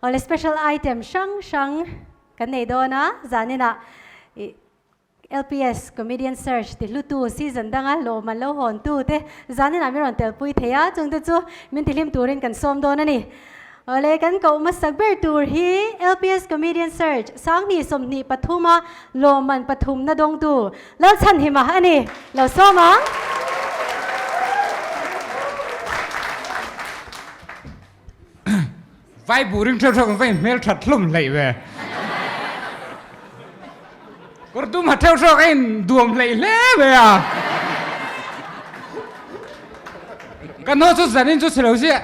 Awle special item hrang hrang kan nei dawn a, zaninah ih LPS Comedian Search ti hlutu season danga lawm an lo hawn tu te zaninah min rawn telpui thei a, chungte chu min tihlim turin kan sawm dawn a ni. Awle kan koh hmasak ber tur hi LPS Comedian Search Sanghnih 24 a lawmman pathumna dawngtu Lalchhanhima a ni. Lo sawm ang. Vai buh ring hreuh hreuh kan va inhmel that hlawm hleih ve. Kawr dum ha hreuh hreuh ka in duam hleih hle ve a. Ka hnaw chu zanin chu chhe lo ziah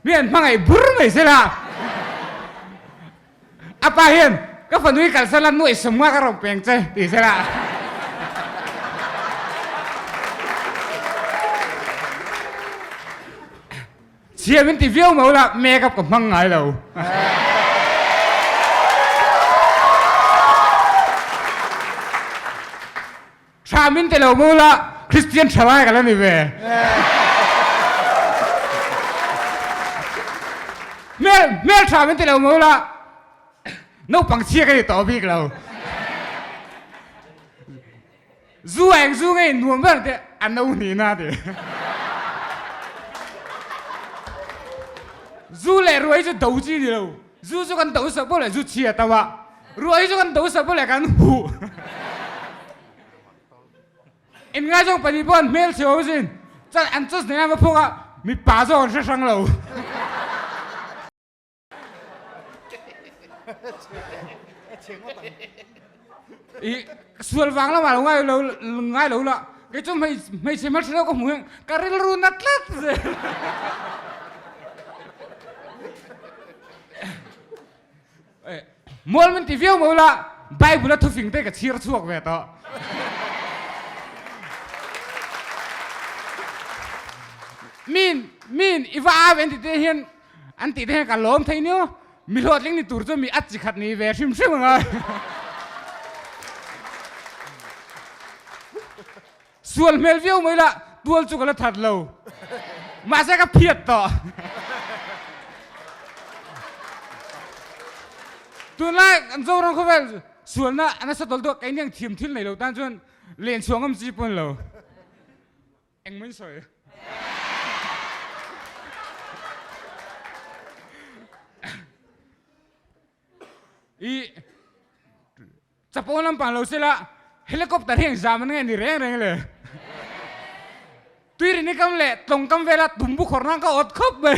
mi an hmangaih bur mai sela. A pa hian ka fanu hi kalsan la nuaih sawm nga ka rawn peng che ti sela. Chhia min ti viau mo la makeup ka hmang ngai lo. Tha min ti lo mo la Christian thalai ka la ni ve. Hmel hmel tha min ti lo mo la naupang chhia ka ni tawh bik lo. Zu eng zu ngei nuam ber te a no hni na ti. Zu leh ruai chu do chi ni lo. Zu chu kan do sak pawh leh zu chhia to a. Ruai chu kan do sak pawh leh kan huh. In ngaizawng pahnih pawh an hmel chhe ho sin. Chuan an chawch nei a va phawk a mipa zawk an hre hrang lo. I sual vang lamah lo ngai lo ngai lo la kei chu hmeichhe hmel hre lo ka hmu hian ka rilru na tlat zel. Mual min ti viau mo la Bible a thufing te ka chhir chhuak ve tawh. Min min i va au en ti te hian An tih te hian ka lawm thei niu. Mi hlawhtling ni tur chu mi at chi khat ni ve hrim hrim ang a. Sual hmel viau mai la tual chu ka la that lo. Mahse ka phiat tawh. Tunlai kan Zoram khawvel sualna a nasa tawl deuh keini ang thiam thil nei lo tan chuan len chhuah ngam chi pawh a ni lo. Eng min sawi? I chapo lampang lo sela helicopter hi eng zam an nge ni reng reng le. Tuirini kam leh tlawng kam vela tumbu khawrh nan ka awt khawp mai.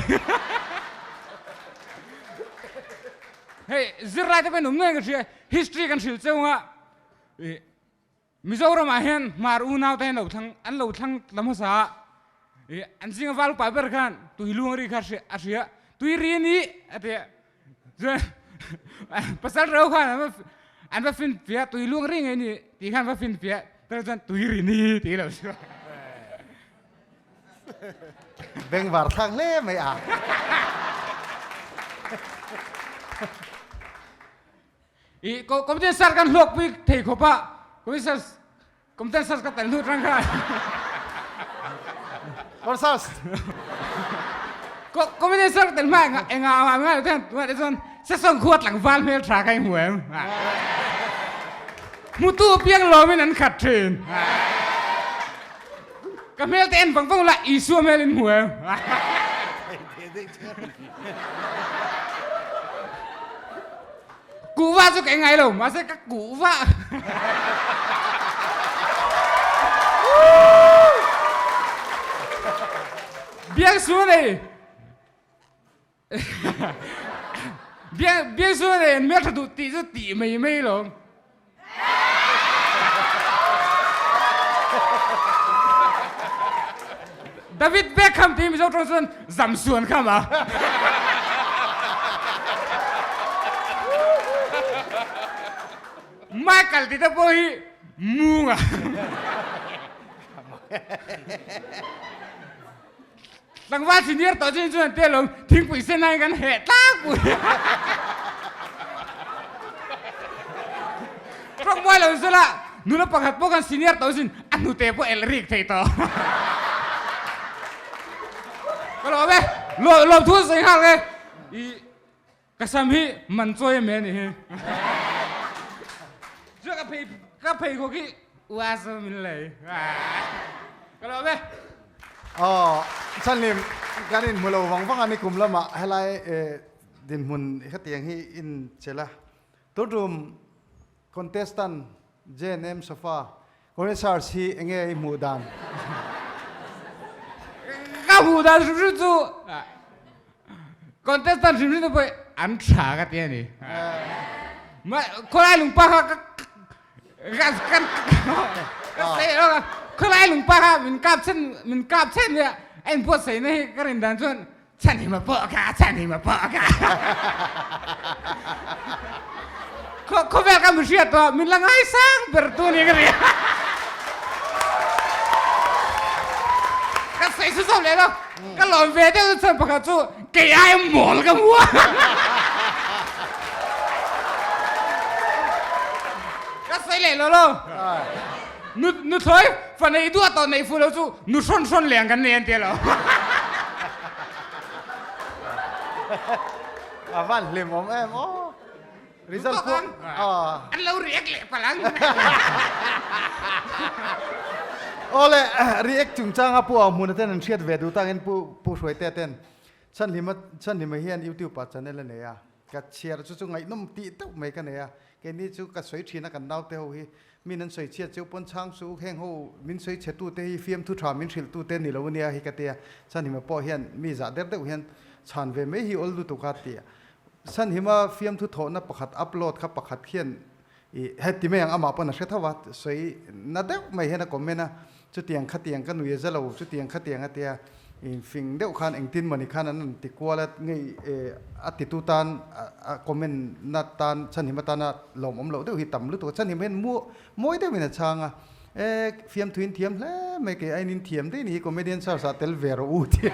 Hei zirlai te pawhin awm nuai ka hria history kan hrilh cheu anga i Mizoram ah hian Hmar unau te hian lo thlang an lo thlang ta hmasa a, ih an zinga val upa ber khan tui luang ri kha a hria, tui ri ni a ti a, chuan pasal reu khan an va an va fin fiah tui luang ri ngei ni tih khan an va fin fiah tah chuan tui ri ni tih lo chu. Bengvar thlak hle mai a. I computer sar kan hluak pui thei khawp a computer computer sar ka tel hnu tang khan Computer computer sar tel hma enga enga ama nga ten tu te chuan sesong khuat tlangval hmel tha kai hmu em hmutu piang lomin an khat thin ka hmel te en vang vang la Isua hmel in hmu em Kuhva chu ka ngai lo mahse ka kuhva. Biang su nei. Biang biang su nei mel tha duh tih chu tih mai mai lo. David Beckham tih Mizo tawng chuan zam suan kha ma. Michael tih te pawh hi munga. Tlangval senior tawh chin chuan te lo thingpui sen lai kan heh tlangpui. Tawng muai lo sela nula pakhat pawh kan senior tawh sin a hnute pawh el rik thei tawh. Ka lawm e, lawm thu sawi nghal e. I. Ka sam hi man chawi a me nih hi. Chuan ka phei ka pheikhawk hi uasa min lei. Ka lawm e. Aw, Chhanlim, kan inhmu lo vang vang a ni kum lamah helai dinhmun hetiang hi in chelh a. Tuntum contestant JNM Sofa Commissars hi enge i hmuh dan? Ka hmuh dan hrim hrim chu contestant hrim hrim te pawh an tha ka ti a ni. Khawlai lungpa kha ka kan ka sawi lo a khawlai lungpa kha min kap chhan min kap chhan nia a inbuatsaihna hi ka rin dan chuan Chhanhima pawh kha chhanhima pawh kha khawvel ka mi hriat tawh min la ngaisang ber tu ni ka ria ka sawi chu zawm leh lo ka lawm ve deuh chuan pakhat chu kei ai mawl ka hmu a ka sawi leh lo lo nu nuthlawi fa nei duah tawh neih fuh lo chu nu hrawn hrawn leng kan nei an ti lo. A van hlim awm em aw. Result pawh an lo react leh palh ang. Awle react chungchanga pu Au Hmuna ten an hriat ve duh takin pu Pu Hruaitea ten Chhanhlima Chhanhlima hian YouTube ah channel a nei a. Ka chhiar chu chu ngaihnawm tih deuh mai ka nei a, keini chu ka sawi thin a kan naute ho hi min an sawi chhiat cheu pawn chhang suh u, heng ho min sawi chhe tute hi fiamthu tha min hrilh tute ni lo ania hi ka ti a, Chhanhima pawh hian mi zah der deuh hian chhan ve mai hi awl lutuk a ti a, Chhanhima fiamthu thawhna pakhat upload kha pakhat hian I heti mai ang amah pawn a hre tho a, sawi na deuh mai hian a comment a, chutiang khatiang ka nui a za lo, chutiang khatiang a tia, fing deuh khan engtin mawni khan an rawn ti kual a, ngei a titu tan a comment na tan chhanhim atana lawmawm loh deuh hi tam lutuk a, chhanhim hian mawi deuhin a chhang a, E fiamthu in thiam hle mai kei ain in thiam daih ni hi comedian search ah tel ve rawh u tia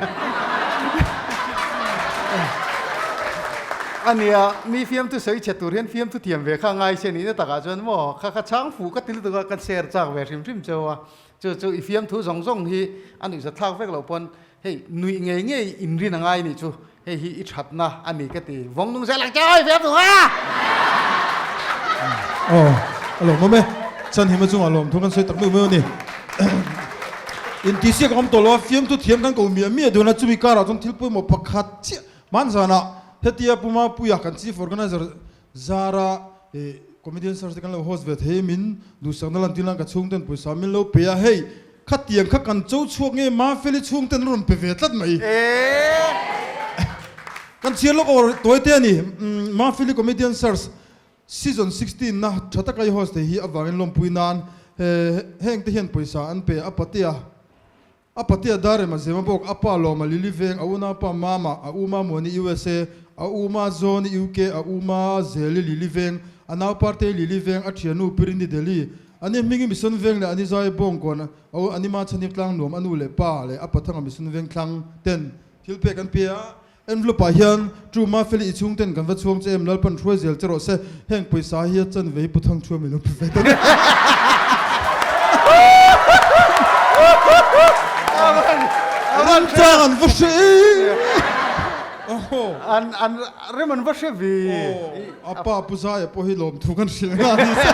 ania mi fiamthu sawi chhe tur hian fiamthu thiam ve kha ngai se nihna takah chuan maw kha kha chhang fuh ka ti lutuk a ka share chak ve hrim hrim cheu a chu chu i fiamthu zawng zawng hi a nuihza thlak vek loh pawn Hei, nuih ngei ngei inrin a ngai nih chu, hei hi i thatna a ni ka ti. Vawng nung zel ang che oi fiam duh a! Aw, a lawmawm e. Chhanhima chungah lawmthu kan sawi tak meuh meuh a ni. Intihsiak a awm tawh lo a, fiamthu thiam kan ko miah miah dawn a, chumi karah chuan thil pawimawh pakhat chiah hmanzanah hetia Pu Mapuia kan Chief Organizer Zara eh comedian search te kan lo host ve thei min duhsakna lan tir nan ka chhungten pawisa min lo pe a hei khatiang kha kan cho chhuak nge Mafeli chhungten an rawn pe ve tlat mai kan chhiar lawk awr tawi te a ni Mafeli comedian search season 16 na tha taka i host thei hi avangin lawmpui nan he heng te hian pawisa an pe a patea A patea Darem a zem a bawk, a pa Lawma Lily Veng, a unaupa Mama, a u Mamuani USA, a u Mazawni UK, a u Mazeli Lily Veng, a nau Partei Lily Veng, a thiannu Pirini Delhi, a ni Hmingi Mission Veng leh a ni Zai Bawngkawn, a u Anima Chhanip Tlang Nuam, a nu leh pa leh a Pathanga Mission Veng thlang ten thil pek an pe a. Envelope ah hian True Mafeli i chhung ten kan va chhuang che em Lalpan hruai zel che rawh se heng pawisa hi a chanve hi Pu Thangchhuam i lo pe ve ta nia. Remchang an va hre e. An an rem an va hre ve. Aw a pa Pu Zaia pawh hi lawmthu kan hrilh nga ni se.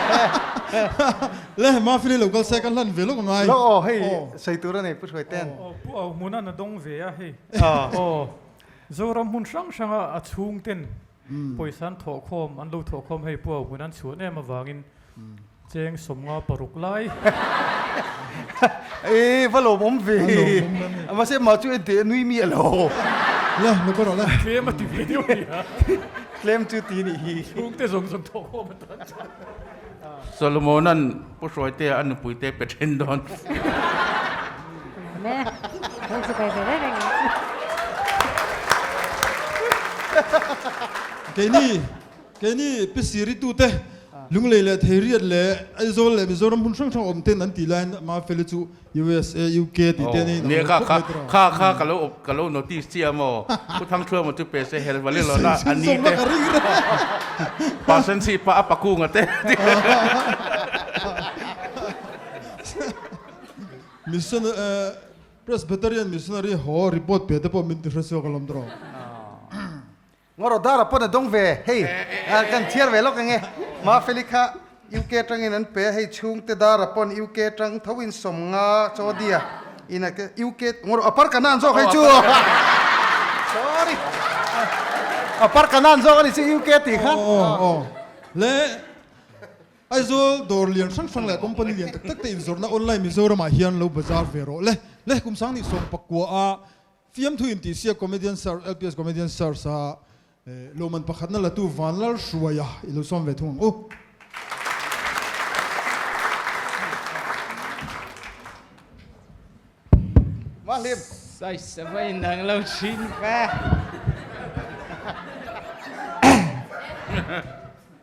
Le Mafeli lo kal se kan hlan ve lawk a ngai. Lo aw hei sawi tur a nei Pu Hruaiten. Aw Pu Auhmunan a dawng ve a hei. Aw, Zoram hmun hrang hranga a chhungten pawisa an thawhkhawm, an lo thawhkhawm hei Pu Auhmun an chhuan em avangin cheng 56 lai. E, va lawmawm ve. Mahse mah chu enteh nui mi a lo. Le, lo ka rawh le. Tlem a ti ve deuh a nia. Tlem chu ti nih hi. Chhungte zawng zawng thawhkhawm atan chuan. Solomona'n Pu Hruaitea a nupuite pe then dawn. Keini keini Pi Siri tute Lunglei leh Theiriat leh Aizawl leh Mizoram hmun hrang hrang awm ten an tih laiin Mafeli chu USA, UK tih te an Nia kha kha kha kha ka lo ka lo notice chiah maw Pu Thangthuama chu pe se hel vali lo na a ni te Percent pa a pakunga te. Mission Presbyterian Missionary haw report pe te pawh min ti hre chhuak alawm tawh. Ngawrawh dara pawn a dawng ve hei kan chhiar ve lawk ang e. Mafeli kha UK atangin an pe a hei chhungte dara pawn UK atang tho in 50 Saudi a in a UK ngawrawh a park an zawk hei chu sorry a park an zawk a ni chu UK tih kha. Aw aw le Aizawl dawr lian hrang hrang leh company lian tak tak te inzawrhna online Mizoramah hian lo bazar ve rawh le le kum sang nih sawm pakua a Fiamthu intihsiak Comedian Search LPS Comedian Search a lawmman pakhatna latu Vanlalhruaia i lo sawm ve thung ang u. Mahlim. Size a va inang lo thin ve.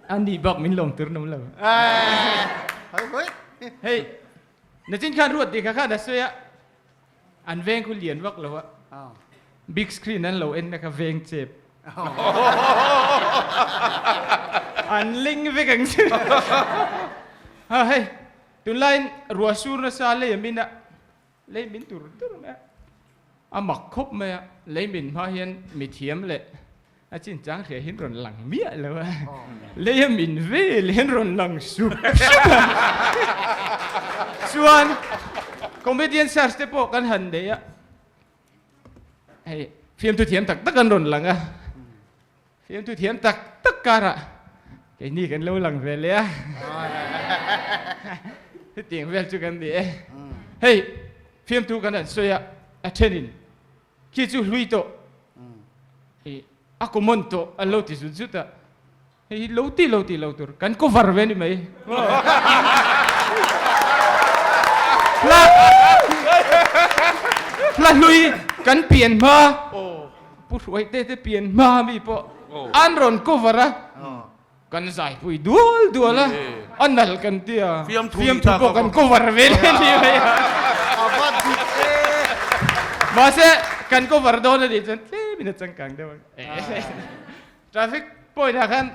A nih bak min lawm tur nawm lo. Hei, nachin khan ruat dikha khan a sawi a. An veng khu lian vak lo a. Big screen an lo en na kha veng chep. An ling vek ang chu. Ha hei, tunlaiin ruah sur nasa lei a min a, lei min tur tur mai a. A mak khawp mai a, lei min hma hian mithiam leh A chinchang hria hian rawn lang miah lo a, lei a min vel hian rawn lang sup sup a. Chuan comedian search te pawh kan han nei a, hei fiamthu thiam tak tak an rawn lang a, fiamthu thiam tak tak karah keini kan lo lang ve leh a, hetiang vel chu kan ni e. Hei fiamthu kan han sawi a, a thenin Khi chu hlui tawh i a common tawh an lo ti zut zut a, hei hi lo ti lo ti lo tur kan cover ve ni mai. Hla hla hlui kan pian hma Pu Hruaite te pian hma mi pawh an rawn cover a. Kan zaipui dual dual a, a nal kan ti a, fiamthu pawh kan cover ve leh ni mai a. Mahse, kan cover dawn a nih chuan tlemin a changkang deuh ang. Traffic point ah khan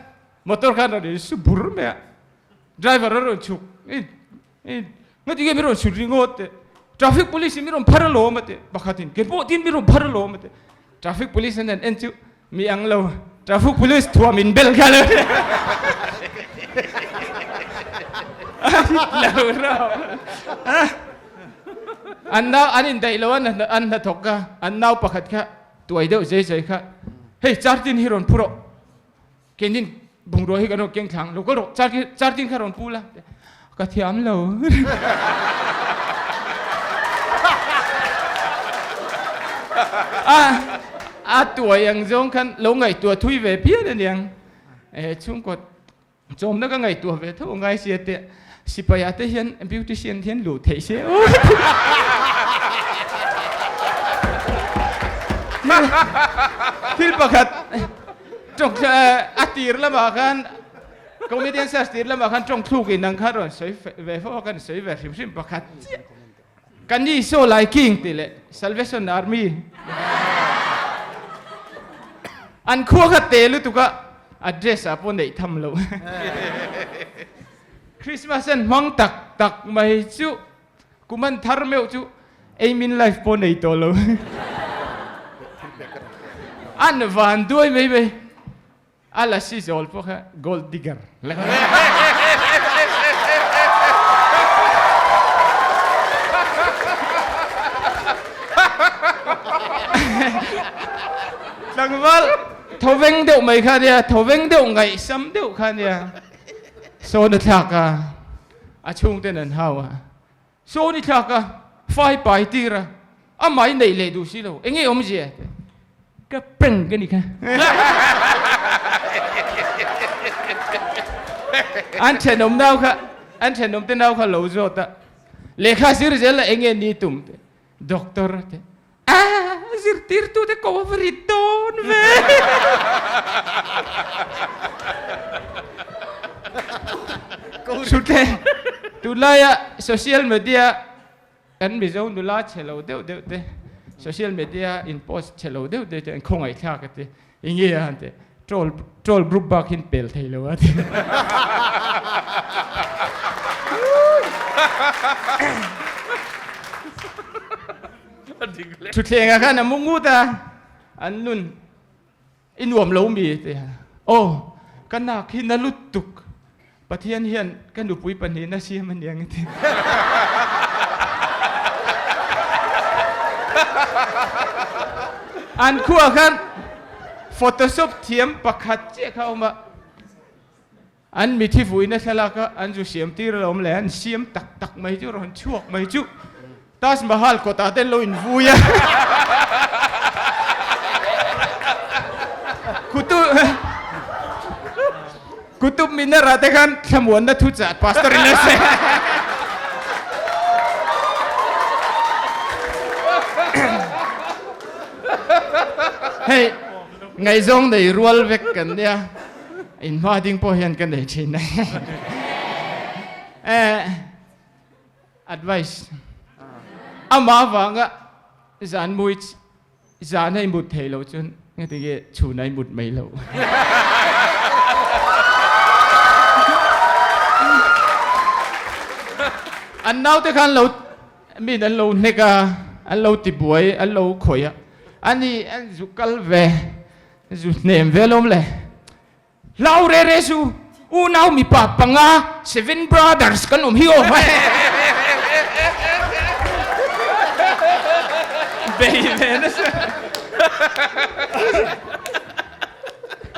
motor khan rawn insu bur mai a, driver a rawn chhuk. Ngati nge mi rawn chhut ringawt teh? Traffic police in mi rawn phar alawm a ti. Pakhatin kei pawh tin mi rawn phar alawm a ti. Traffic police an han en chu mi ang lo. Traffic police thuam in bel kha lo ni. A hit lo rau. An nau an indaih lo an an hnathawk kha an nau pakhat kha tuai deuh zai zai kha hei chartin hi rawn phu rawh. Keinin bungrua hi kan rawn keng thlang lo ka rawh char char tin kha rawn pu la ka thiam lo. A a tuai ang zawng khan lo ngaihtuah thui ve phian a niang. Eh chhungkaw chawmna ka ngaihtuah ve tho ngai sia te sipai ah te hian beautician hian luh theih se aw. Thil pakhat Tawng a tir lamah khan comedian search tir lamah khan tawng thluk in ang kha rawn sawi ve fo a kan sawi ve hrim hrim pakhat chiah ka ni saw lai king tih leh salvation army an khua kha te lutuk a address ah pawh neih tham loh Christmas an hmang tak tak mai chu Kum an thar meuh chu ei min life pawh nei tawh lo. An van duai mai mai. A la si zawl pawh kha gold digger. Tlangval thoveng deuh mai kha nia, thoveng deuh ngaihsam deuh kha nia. Sawn a thlak a. A chhungten an hau a, Sawn i thlak a, fai pai tir a, amah i neih leh duh si lo, eng nge awmzia? Ka prank a ni kha. An thenawm nau kha, an thenawm te nau kha lo zawt a, lehkha zir zel a eng nge ni tum te, Doctor a ti. A zirtirtute ko a va rit dawn ve. Chute tunlaia social media kan Mizo nula chhe lo deuh deuh te social media in post chhe lo deuh deuh te an khawngaih thlak a ti. Enge a han ti troll troll group bak hin pel thei lo a ti. Thutthlengah khan a mu ngut a, an nun. I nuam lo mi? Ti a. Aw, ka nak hi na lutuk. Pathian hian ka nupui pahnihna siam a niang ti. An khuah khan Photoshop thiam pakhat chiah kha a awm a. An mithi vuina thlalak a an zu siam tir alawm le, an siam tak tak mai chu rawn chhuak mai chu Taj Mahal kawtah te an lo invui a. Kutub Minar ah te khan thlamuanna thu chat pastor in a sawi. Hei ngaihzawng nei rual vek kan nia. In hma ding pawh hian ka nei thin a. Eh, advice. Ama avanga zan mui zan a i mut thei lo chuan ngati nge chhun a i mut mai lo. An naute khan lo min an lo hnek a, an lo ti buai, an lo khawih a. Ani an zu kal ve. Zu hnem ve lawm le. Hlau re re su, unau mipa panga Seven Brothers kan awm hi aw. Bei ve nasa.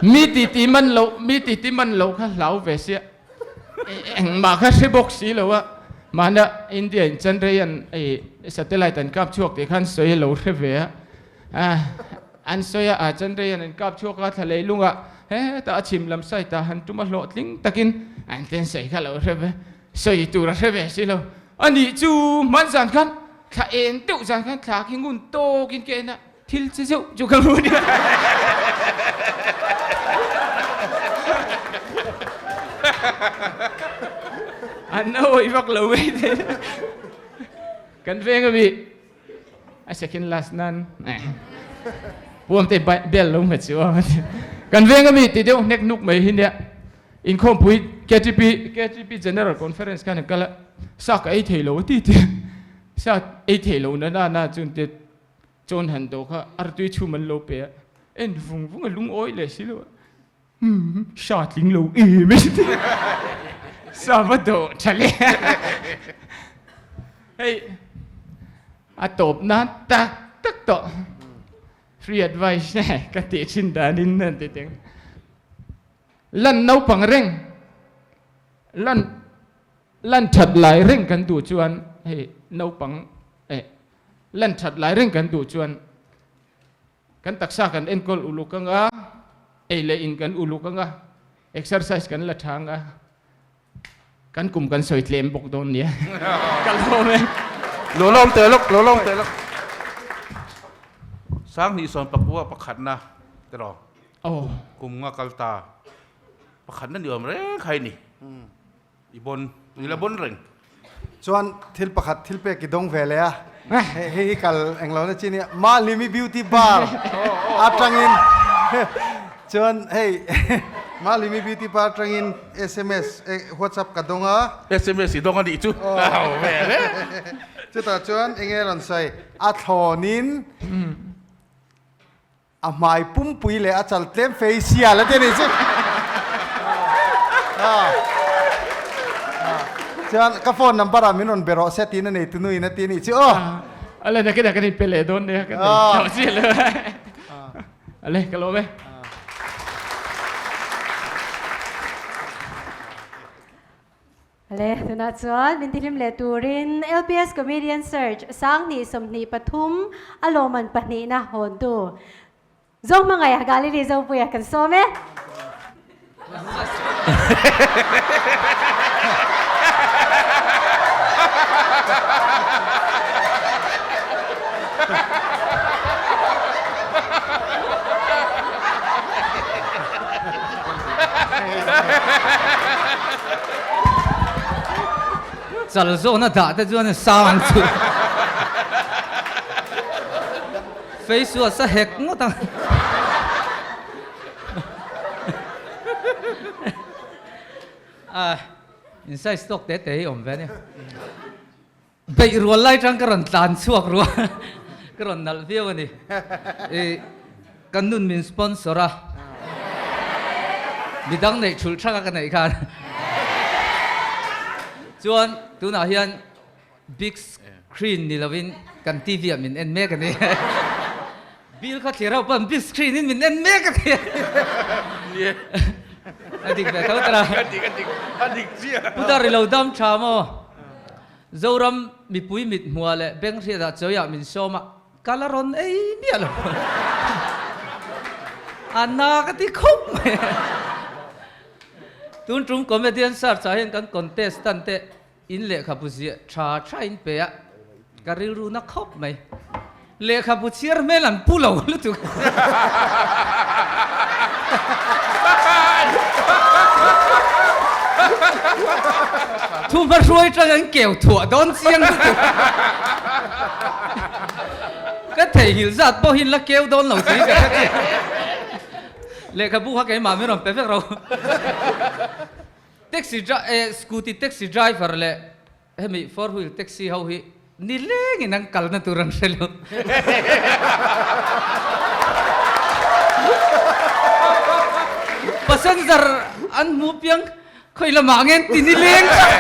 Mi titi man lo, mi titi man lo kha hlau ve sia. Engmah kha hre bawk si lo a. Mahna India in Chandrayaan satellite an kap chhuak tih khan sawi a lo hre ve a. An sawi a, Chandrayaan an kap chhuak a, thla leilungah hetah a chhim lam side ah han tum a hlawhtling takin an ten sawi kha lo hre ve, sawi tur a hre ve si lo. A nih chu hman zan khan thla en deuh zan khan thla khi ngun tawkin ka en a, thil che zeuh chu ka hmu nia. An awih vak lo mai thei. Kan veng a mi. A second last nan puam te bel lo hmet chu kan veng ami ti deuh hnek nuk mai hi nia inkhawmpui KTP KTP General Conference khan an kal a sa ka ei thei lo ti ti sa ei thei lo na na na chun te chawn han do kha artui chhum an lo pe a en vung vung a lungawi leh si lo a. Sha tling lo em e ti. Sa va do tha le. Hei a tawp nan tak tak tawh. Free advice ne ka tih thin danin an ti teng. Lan naupang reng lan lan that lai reng kan duh chuan hei naupang eh lan that lai reng kan duh chuan Kan taksa kan enkawl uluk anga, ei leh in kan uluk anga, exercise kan la tha anga, kan kum kan sawi tlem bawk dawn nia. Ka lawm e. Lo lawm teh lawk, lo lawm teh lawk. Sanghnih sawm pakua pakhatna te rawh. Oh. Kum nga kal ta. Pakhatna ni awm reng kha i ni. I bon, i la bon reng. Chuan thil pakhat thil pek i dawng ve leh a, hei hi kal englo na chi nia, Mahlimi Beauty Bar atangin chuan hei Mahlimi Beauty Bar atangin sms WhatsApp ka dawng a. Sms i dawng a nih chu. Chutah chuan enge rawn sawi, a thlawnin. A hmai pumpui leh a chal tlem fei sial a ti a ni chu. Chuan ka phone number ah min rawn be rawh se tiin a nei tunu in a ti a nih chu aw. Ale nakin ah kan inpe leh dawn nia ka nei tawh chiah lo. Ale ka lawm e. Le, tunah chuan min tihlim leh turin LPS Comedian Search 2023 a lawmman pahnihna hawntu Zohmangaih Galili Zopuia kan sawm e. Chal zawhna dah te chuan sang ang chu. Face wash a hek ngawt ang. In size tawk te te hi awm ve a nia. Beih rual lai tang ka rawn tlan chhuak rual ka rawn nalh viau a ni. I. Kan nun min sponsor a, midang neih thulh thak a ka neih khan. Chuan tunah hian big screen ni lovin kan TV ah min en mek a ni. Bill kha thlir ho pawn big screen in min en mek a ni. A dik ve tho tara. A dik a dik a dik chiah. Pu Dar i lo dam tha maw? Zoram mipui mit hmuah leh beng hriatah chawiah min sawm a. Ka la rawn ei miah lo. A na ka ti khawp mai. Tun tum comedian search ah hian kan contestant te in lehkhabu ziah tha tha in pe a, ka rilru na khawp mai. Lehkhabu chhiar hmel an pu lo lutuk. Thuhma hruai tang an keu thuah dawn chiang lutuk. Ka theihnghilh zat pawh hi la keu dawn lo tih ka hre chiah. Lehkhabu kha keimah min rawn pe vek ro. Taxi eh scooty taxi driver leh Hemi four wheel taxi ho hi ni lengin an kalna tur an hre lo. Passenger an hmu piang khawi lamah nge an ti ni leng tak.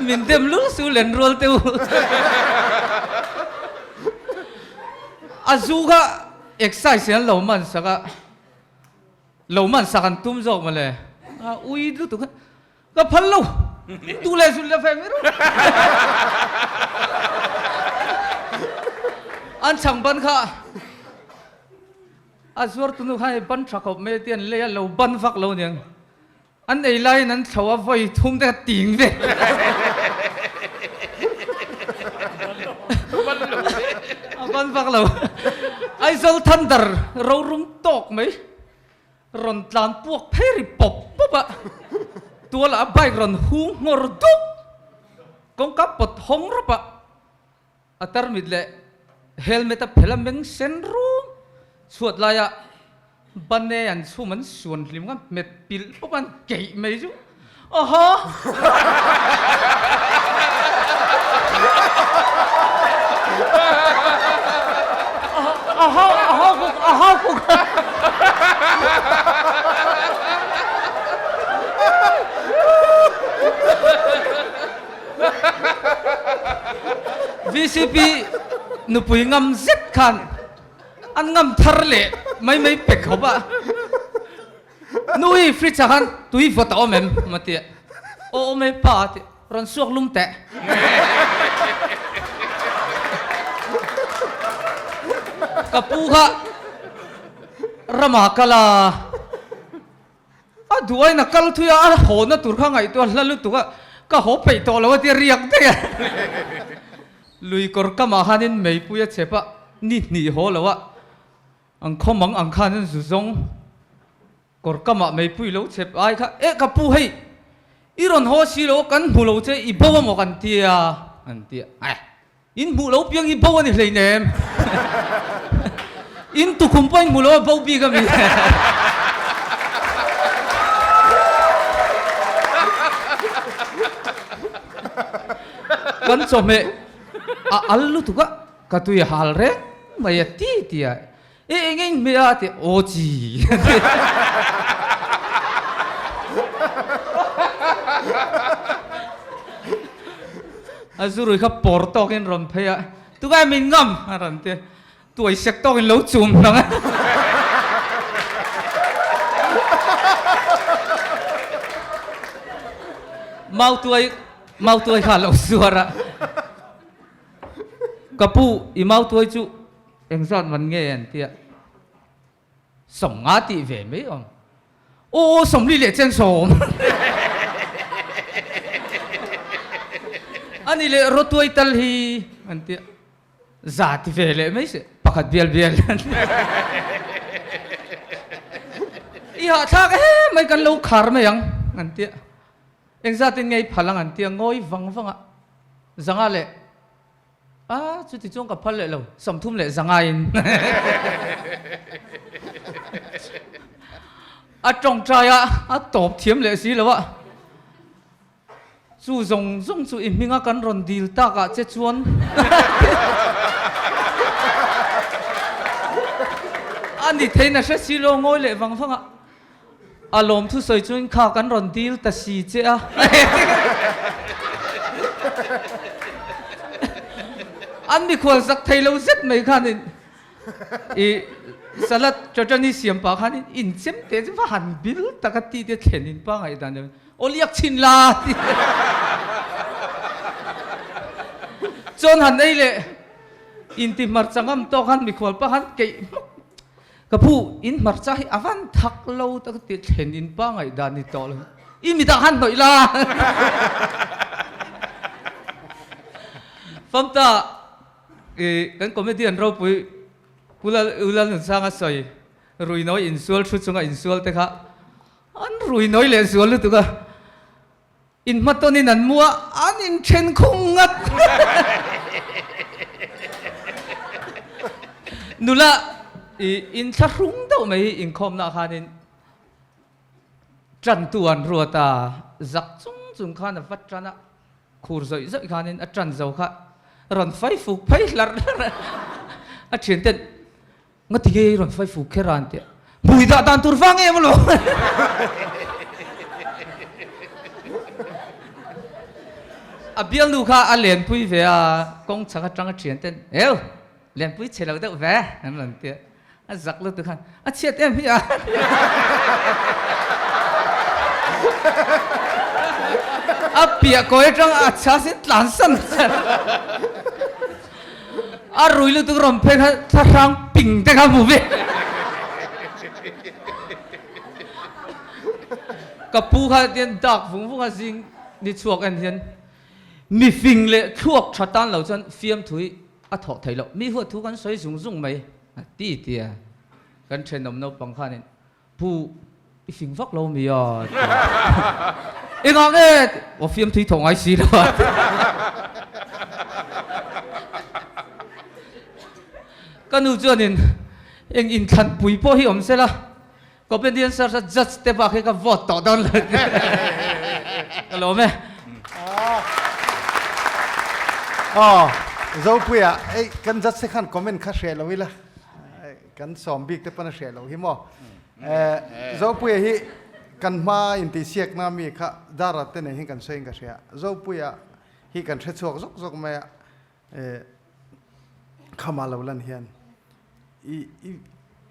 Min dem lul su len rual teu. A zu kha excise an lo man sak a. Lo man sak an tum zawk mawle. A ui lutuk a. Ka phal lo. Tu le zul le fe mi ru. An chang ban kha. A zuar tunu kha hei ban tha khawp mai ti an lei a lo ban vak lo niang. An ei laiin an thlo a vawi thum te kha ting ve. A ban vak lo. Aizawl Thunder rorum tawk mai rawn tlan puak phei ri pawp pawp a. Tualah a bike rawn hung nghawr dup. Kawngka pawt hawng rawp a. A tarmit leh helmet a phel a meng sen rum chhuat laia bane an chhum an suan hlim kha hmet pilh pawp an keih mai chu aw Ahaw kuk VCP nupui ngam zet khan an ngam thar leh mai mai pe khawp a. Nui fridge ah khan tui vawt a awm em? A ti a. Aw awm e pa a ti. Rawn suak lum teh. Ka pu kha ramah kal a. A duain a kal thui a, a hawna tur kha ngaihtuah hla lutuk a, ka haw peih tawh lo a tia riak daih a. Lui kawr kamah khanin meipui a chep a, ni hnih haw lo a, ang khawmang ang khan an zu zawng kawr kamah meipui lo chep ai kha, eh ka pu hei i rawn haw si lo a, kan hmu lo che i bo a maw kan tia an ti a, eh. In hmuh lo piang hi bo a ni hleinem. In tukhum pawh in hmu lo a bo bik a mi. Kan chawhmeh a al lutuk a, ka tui a hal reng mai a ti ti a. E eng eng hmeh a ti aw chi. A zurui kha pawr tawkin rawn phei a, tungai min ngam a rawn ti a, tuai sek tawkin lo chum hnang a. Mau tuai mau tuai kha a lo zuar a, ka pu i mau tuai chu Engzat man nge an tia 50 tih ve mai awm. Aw 40 leh chen sawm. Ani leh rawtuai tal hi an tia za ti ve leh mai se pakhat bial bial an tia. I hahthlak em mai kan lo khar mai ang an tia. Engzatin nge i phal ang an tia ngawi vang vang a zanga leh A, chuti chuan ka phal leh lo, 30 leh zangaiin a tawngtai a, a tawp thiam leh si lo a. Chu zawng zawng chu i hminga kan rawn dil takah che chuan a ni theiin a hre si lo ngawi leh vang vang a, a lawm thusawi chuan kha kan rawn dil ta si che a. An mikhual zak thei lo zet mai khanin i salad chutney siam pah khanin inchem teh chu va han bil tak a tih te thlen in pangngai dan lo. Aw liak chhin la ti chuan han ei leh inti hmarcha ngam tawk han mikhual pa han keih hmak ka phu in hmarcha hi a van thak lo tak ti thlen in pa ngaihdan ni tawh lo i mitah han hnawih la famta i kan comedian ropui Pu Lalnunsanga sawi ruinawi insual thu chunga insual te kha An rui nawi leh zual lutuk a, in hmatawnin an mu a, an inthen khum ngat. Nula i inthlahrung deuh mai hi inkhawmna ah khanin tantu an ruat a, zak chung chung khan a va tan a, khur zawih zawih khanin a tan zo kha rawn fai fuk phei hlarh hlarh a, a thianten Nga ti nge i rawn fai fuk kher a an ti a, hmui dah dan tur vang em alawm. A bialnu kha a lenpui ve a, kawng chhak atanga thian ten, Eu, lenpui chhe lo deuh ve, an rawn ti a. A zak lutuk khan, A chhiat em hi a. A piah kawi atang a chhas in tlan san. A rui lutuk rawn phei kha thlahrang ping te kha hmu ve. Ka pu kha tian dak vung vung a zing ni chhuak en hian mi fing leh thluak tha tan lo chuan fiamthu hi a thawh theih loh. Mi huat thu kan sawi zung zung mai a ti ti a. Kan thenawm naupang khanin Pu, i fing vak lo mi a? Ti a. Engah nge? Aw fiamthui thawh ngai si lo a. Ka nu chuanin eng inthlanpui pawh hi awm sela, Comedian Search a judge te bak hi ka vote tawh dawn lo. Ka lawm e. Aw, Zopuia, ei kan judge te khan comment kha hreh lo ila. Kan sawm bik te pawn a hreh loh hi maw. Zopuia hi kan hma intihsiakna mi kha Dara te nen hian kan sawi in ka hria. Zopuia hi kan hre chhuak zawk zawk mai a, khama lo lan hian i i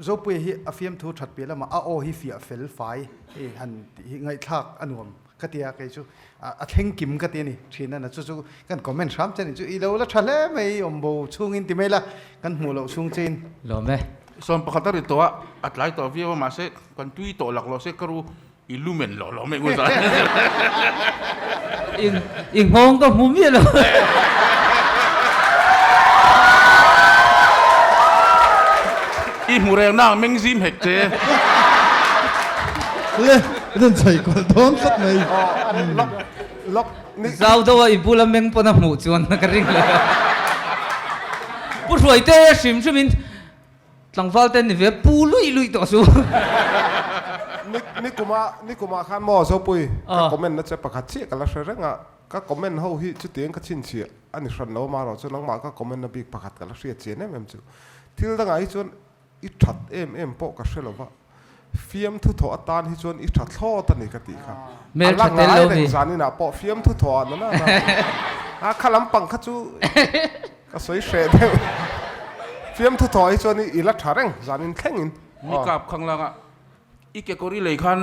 Zopuia hi a fiamthu that piah lamah a aw hi fiah fel fai hei han tih hi ngaihthlak a nuam ka ti a, kei chu a thleng kim ka ti a ni thin a na chu chu kan comment hram che ni chu i lo la tha hle mai awm bo chhungin ti mai la kan hmuh loh chhung chein. Lawm e. Sawm pakhat a ri tawh a, a tlai tawh viau a mahse kan tui tawh lak lo se ka ru i lumen lo lo mai ngun zan. I i nghawng ka hmu miah lo. I hmu reng nang meng zim hek che. Le an chei kual dawn tlat mai. Lok ni. Zau deuh a i bula meng pawn a hmuh chuan ka ring lo. Pu Hruaite hrim hrim in tlangval te ni ve pu luih luih tawh su. Ni ni kuma ni kuma khan maw Zopui ka comment na che pakhat chiah ka la hre reng a ka comment ho hi chutiang ka chhinchhiah a ni hran lo amaherawh chu nangmah ka comment na bik pakhat ka la hriat chian em em chu thil dangah hi chuan I that em em pawh ka hre lo va, fiamthu thawh atan hi chuan i tha thlawt a ni ka tih kha. Hmel A la tha tel ngai lo reng mi. zaninah pawh fiamthu thawh ah na na na. A kha lampang kha chu ka sawi hreh deuh. Fiamthu thawh hi chuan i la tha reng zanin thlengin. Ni kap khang langa I kekawr i lei khan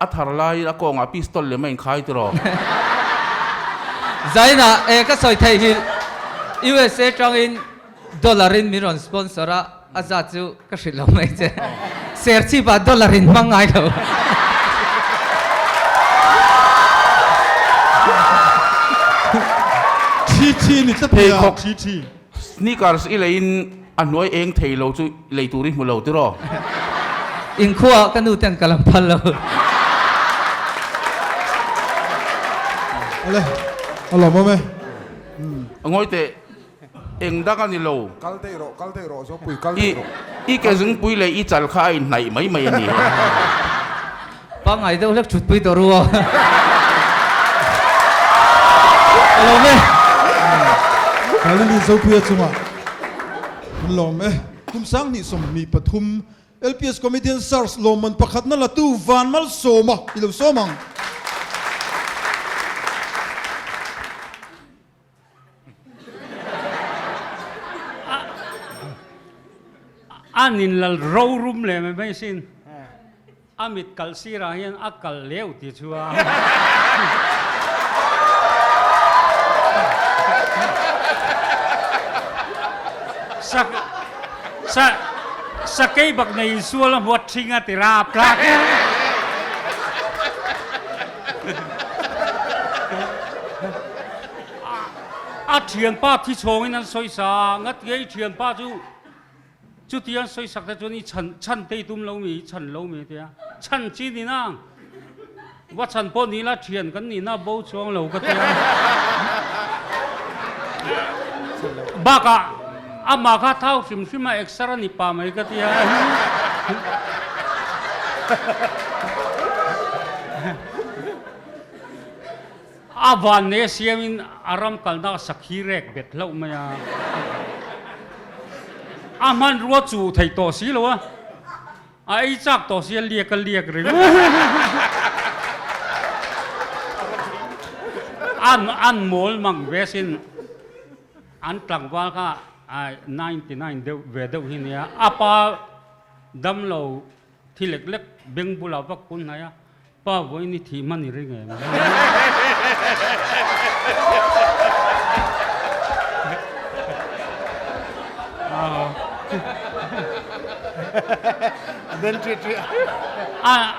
a thar laiin a kawngah pistol lem a inkhai tiraw? Zainah e ka sawi theih hi USA tangin dollar in min rawn sponsor a, a zat chu ka hrilh lo mai che. Serchhip ah dollar in hmang ngai lo. Thi thi ni tlat mai a, thi thi. Sneakers i leiin a hnuai eng thei lo chu lei tur i hmu lo tiraw? Inkhua ka nu ten ka lam phal lo. Ale, a lawmawm e. Ngawi teh, eng dang a ni lo. Kal daih rawh, kal daih rawh Zopui, kal daih rawh. I ke zingpui leh i chal kha a inhnaih mai mai a ni. Pangngai deuh hlek thutpui tawh ru aw. Ka lawm e. Galili Zopuia chungah kan lawm e. Kum 2023 LPS Comedian Search lawmman pakhatna latu Vanmalsawma i lo sawm ang. An inlal rorum leh mai mai sin. A mit kalh sirah hian a kalh leuh ti chu a. Sak sa sakei bak nei insual a hmuat thing a ti rap tlak. A thianpa thi chhawngin an sawi sa a, ngat ngei thianpa chu chuti an sawi sak te chuan i chhan chhan te i tum lo mi, i chhan lo mi tia chhan chi ni nang va chhan pawh ni la thian kan nihna bo chuang lo ka tia. Bakah amah kha thau hrim hrim a exer a ni pah mai ka tia. A van nei a siamin a ram kalna a sakhi rek bet hlauh mai a. A hmanrua chuh thei tawh si lo a, a ei chak tawh si a liak a liak ringawt. An an mawl mang ve sin an tlangval kha 99 deuh ve deuh hi nia a pa damlo thi lek lek beng bulah vak kun hnai a. Pa vawiin i thih hman i ring em?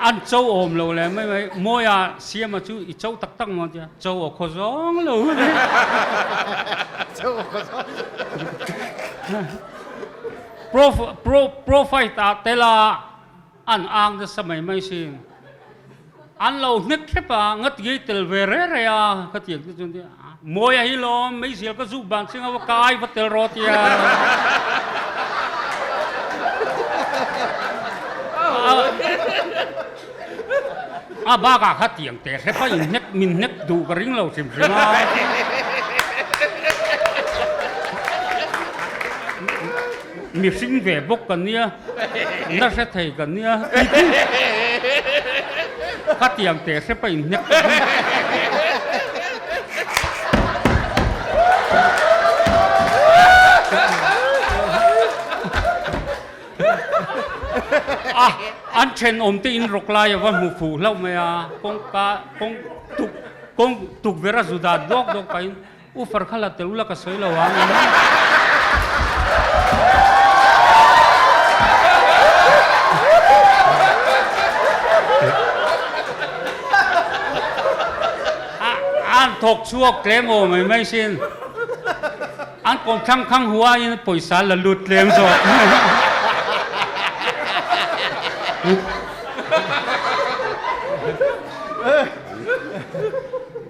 An cho awm lo le mai mai Mawia Siama chu i cho tak tak maw tia cho aw khaw zawng lo. Cho aw khaw zawng. Pro pro profile ah tela An ang nasa mai mai sin. An lo hnek hrep a, nga ti ei tel ve re re a, ka ti ang te chuan mawi a hi lawm, meizial ka zuk ban ching a va kai va tel rawh tia. A bakah kha tiang teh hrep a in hnek min hnek duh ka ring lo hrim hrim a. Mihring ve bawk ka nia, na hre thei ka nia kha tiang teh hrep a in hnek ka ring. A, an thenawm te in rawk lai a va hmu fuh hlauh mai a, kawngka kawng tuk kawng tukverh a zu dan dawk dawk pahin U Farkha la tel ula ka sawi lo ang. An thawk chhuak tlem aw mai mai sin. An kawm thlang khang huaiin pawisa la lut tlem zawk.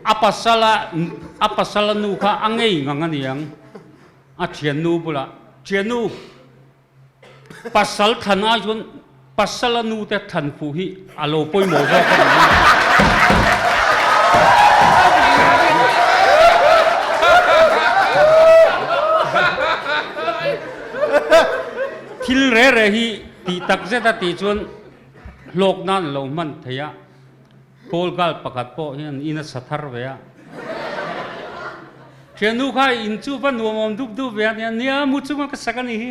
A pasala a pasala nu kha a ngei ngang a niang a thiannu bulah thiannu pasal thlan ai chuan pasala nu te thlan fuh hi a lo pawimawh zawk a ni. Thil re re hi tih tak zet a tih chuan hlawk nan a lo hman thei a. Call girl pakhat pawh hian in a sa thar ve a. Thiannu kha in chu va nuam awm dup dup ve a nia, nia mu chunga ka sak a nih hi.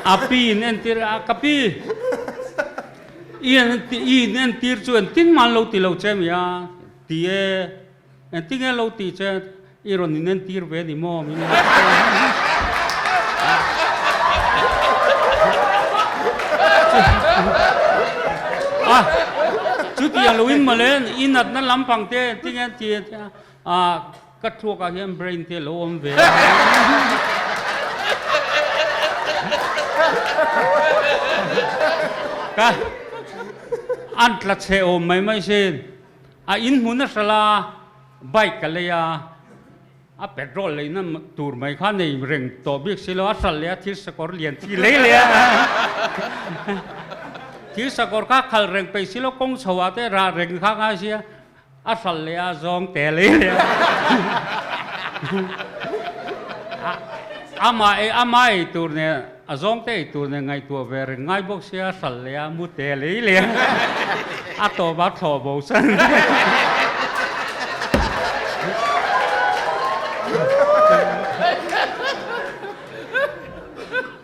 A pi in entir a, ka pi i in entir chu engtin mah an lo ti lo che mi a ti e. Engtinge lo tih che i rawn inentir ve ni maw min lo a chutiang lo in mawle i natna lampang te engtinge an ti a ka thluak ah hian brain te lo awm ve a ka an tla chhe awm mai mai sin. A in hmun a hralh a, bike ka lei a. A petrol leina tur mai kha nei reng tawh bik si lo, a hralh leh a thil sakawr lian chi lei leh a. Thil sakawr kha khalh reng peih si lo, kawng chho ah te rah reng kha ngai sia, a hralh leh a zawng te lei leh a. Amah ei amah ei tur nen a zawng te ei tur nen ngaihtuah ve reng ngai bawk sia, a hralh leh a mu te lei leh a, a tawp a thlawh bo san.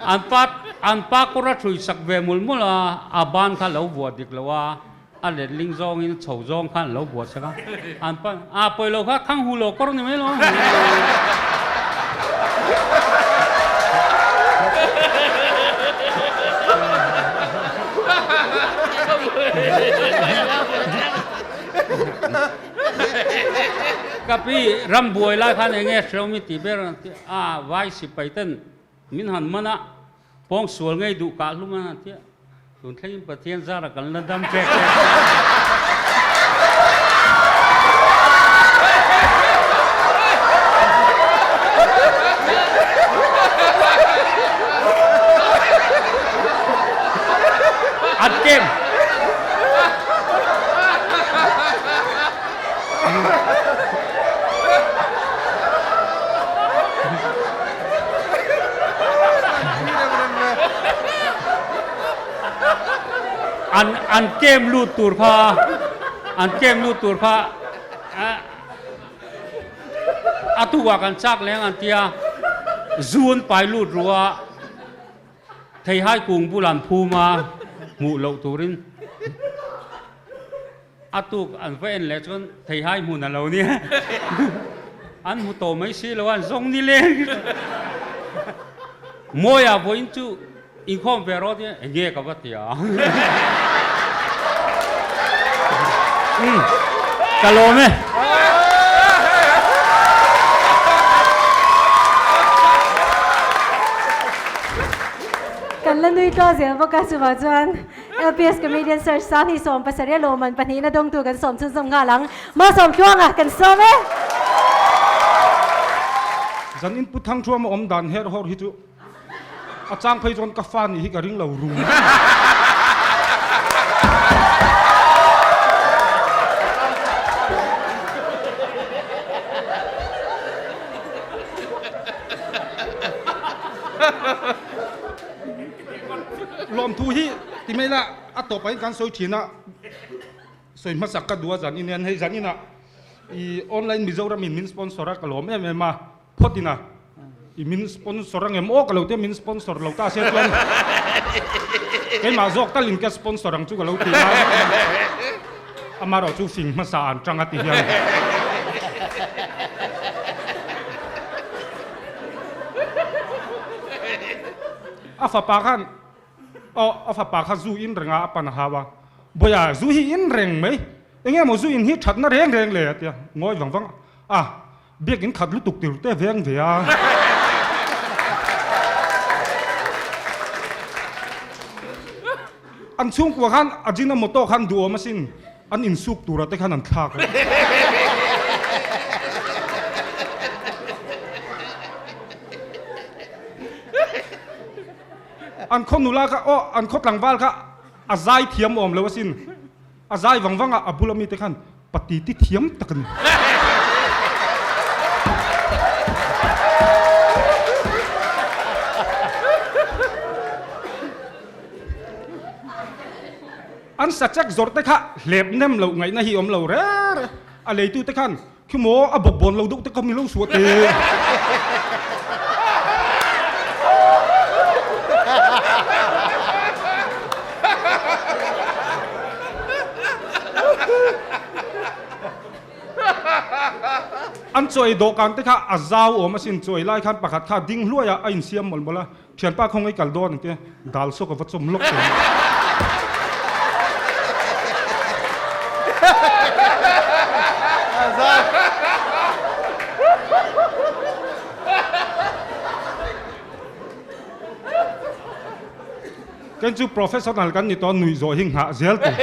An pa an pa kawr a thui sak ve mul mul a, a ban kha lo vuah dik lo a, a letling zawngin chho zawng khan lo buat sak a, an pan a pawi lo kha khang hu lo kawr ni mai lo. Ka pi ram buai lai khan enge hreu mi tih ber a vai sipai ten min han man a Pawng sual ngei duh kah hlum a tia tun thlengin Pathian zara kan la dam pek e. An kem. An an kem lut tur kha an kem lut tur kha a tukah kan chak leng an tia zu an pai lut ru a. Theihai kung bul an phum a, hmuh loh turin a tuk an va en leh chuan theihai hmun a lo nia. An hmu tawh mai si lo a, an zawng ni leng. Mawia vawiin chu inkhawm ve rawh tia, enge ka va ti a. Ka lawm e. Kan la nui tlaw zel bawk a, chuvang chuan LPS Comedian Search Sanghi 70 lawmman pahnihna dawngtu kan sawm chhunzawm nghal ang. Malsawm Tluanga kan sawm e. Zan in Pu Thangthuama awm dan her hawr hi chu A chang phei chuan ka fa nih hi ka ring lo rum. Lawmthu hi ti mai la a tawp ah hian kan sawi thin a, sawi hmasak ka duh a zan in hian hei zan inah i online Mizoram in min sponsor a ka lawm em em a. Phawt ina i min sponsor angem aw ka lo tia min sponsor lo ta se chuan keimah zawk talin ka sponsor ang chu ka lo ti a amarawh chu fing hmasa an tang a ti hian a fapa khan aw a fapa kha zu in reng a a pan a hau a Bawia zu hi in reng mai enge maw zu in hi thatna reng reng le a tia ngawi vang vang a Biakin khat lutuk tir te veng ve a. An chhungkua khan Ajinomoto khan duhawm asin an insuk tura te khan an thlak a. An khaw nula kha aw an khaw tlangval kha a zai thiam awm lo asin. A zai vang vang a, a bula mite khan pati ti thiam tak a ni. An sachek zawrh te kha hlep nem loh ngaihna hi awm lo re re. A leitu te khan khi maw a bawk bawn lo deuh te kha mi lo suah te. An chawi dawhkan te kha a zau awm asin, chawi lai khan pakhat kha ding hluai a, a insiam mawlh mawlh a, thianpa khawngaih kal dawn ang te, dal saw ka va chawm lawk teh. Ken chu professional kan ni tawh nuih zawh hi nghah zel tur.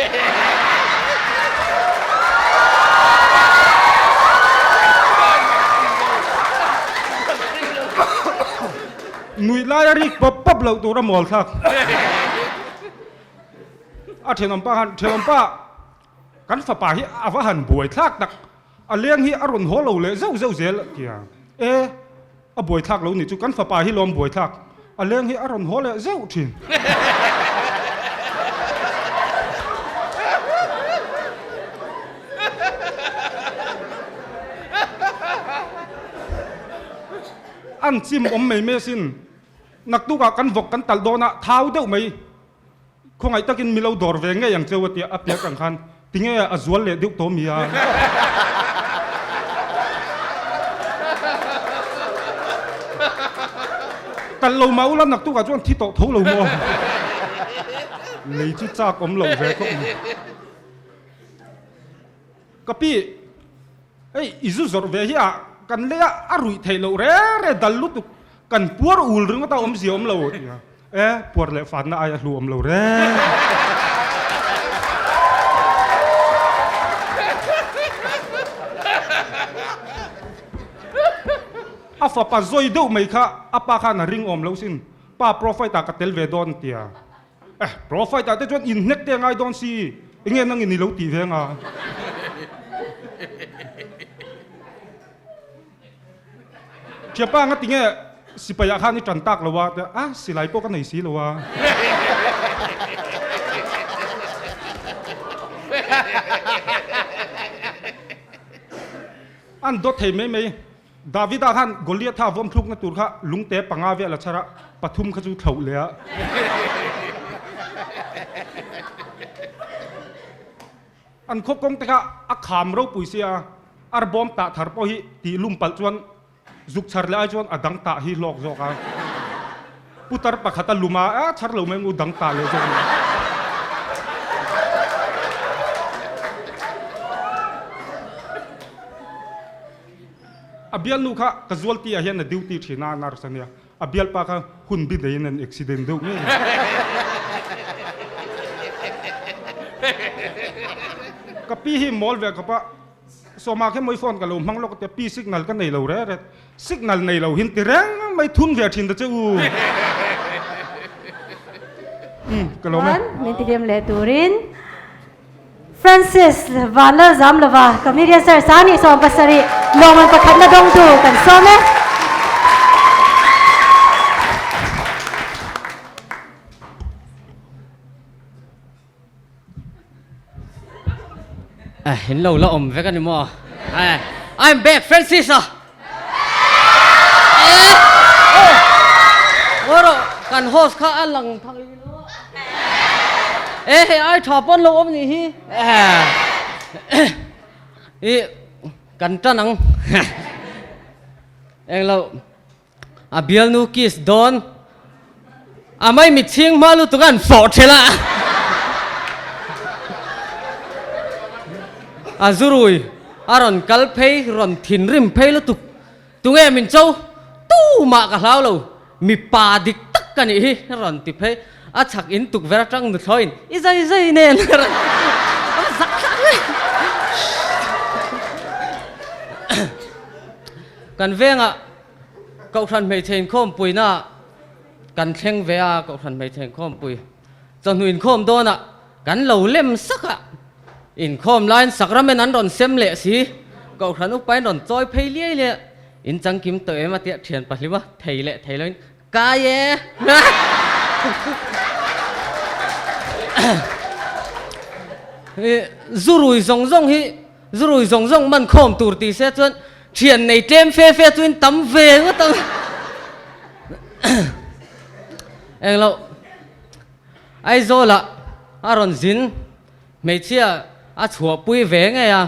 Ruih laia rik pawp pawp loh tur a mual thlak. A thenawmpa khan, Thenawmpa, kan fapa hi a va han buai thlak tak, a leng hi a rawn haw lo leh zeuh zeuh zel a ti a. E, a buai thlak lo nih chu, kan fapa hi lawm buai thlak, a leng hi a rawn haw leh zeuh thin. An chim awm mai mai asin. Naktukah kan vawk kan talh dawn a, thau deuh mai. Khawngaih takin mi lo dawr ve ngei ang cheu a tia a piak ang khan tinge a zual leh deuh tawh mi a. Talh lo mah ula naktukah chuan thi tawh tho lo maw. Lei chu chak awm lo ve khawp mai. Ka pi, hei i zu zawrh ve hi a kan lei a, a ruih theih loh reng reng dal lutuk, kan puar ul ringawt a awmzia awm lo ti a, e puar leh fanna aia hlu awm lo reng. A fapa zawi deuh mai kha a pa khan a ring awm lo sin, pa profite ah ka tel ve dawn ti a. Eh, profite ah te chuan inhnek te a ngai dawn si, enge nangin i lo tih ve anga? Thiapa anga tinge sipai ah khan i tan tak lo a, a silai pawh ka nei si lo a. An dawt thei mai mai. Davida khan Goliatha vawmthlukna tur kha lungte panga vel a chhar a, pathum kha chu thloh leh a. An khaw kawng te kha a kham ropui sia, arbawm tah thar pawh hi tih lum palh chuan zuk chhar leh ai chuan a dang tah hi hlawk zawk a. Putar pakhat a lum a, a chhar lo mai ngu dang tah leh zawk mai. A bialnu kha casualty ah hian a duty thin a, nurse a nia. A bialpa kha hun bi neiin an accident deuh ngei a. Ka pi hi mawl ve khawp a, Sawma khe mawi phone ka lo hmang lawk a tia, pi signal ka nei lo reh reh. Signal nei lo hin ti reng mai thun ve thin ta che u. Umm ka lawm e. Chuan min tihlim leh turin. Francis Vanlalzamlova, Comedian Sir Sani 17, lawngman pakhatna dawngtu kan sawm e. Eh, in lo la awm vek a ni maw? Eh, I'm back, Francis a! Eh, oh, rawh, kan host kha a lang thang i lo a. Eh, hei ai tha pawn lo awm nih hi. Eh, i kan tan ang. Englo. A bialnu kiss dawn. A mai mitchhing hma lutuk a an fawh thelh a. A zurui a rawn kal phei rawn thinrim phei lutuk. Tunge min cho? Tumah ka hlau lo. Mipa dik tak ka nih hi rawn ti phei. A chhak in tukverh atang nuthlawiin i zai zai nen a rawn a zak thlak mai. Kan vengah Kohhran hmeichhe inkhawmpuina kan thleng ve a, Kohhran hmeichhe inkhawmpui chawhnu inkhawm dawnah kan lo lem sak a, inkhawm laiin sakramen an rawn sem leh si, Kohhran upain rawn chawi phei liai liai a, in changkim tawh em a tia thian pahlim a, thei leh thei loin Kai e! Zurui zawng zawng hi zurui zawng zawng man khawm tur ti se chuan thian nei tlem fe fe chuin tam ve ngawt ang. Englo Aizawlah a rawn zin hmeichhia a chhuahpui ve ngei a,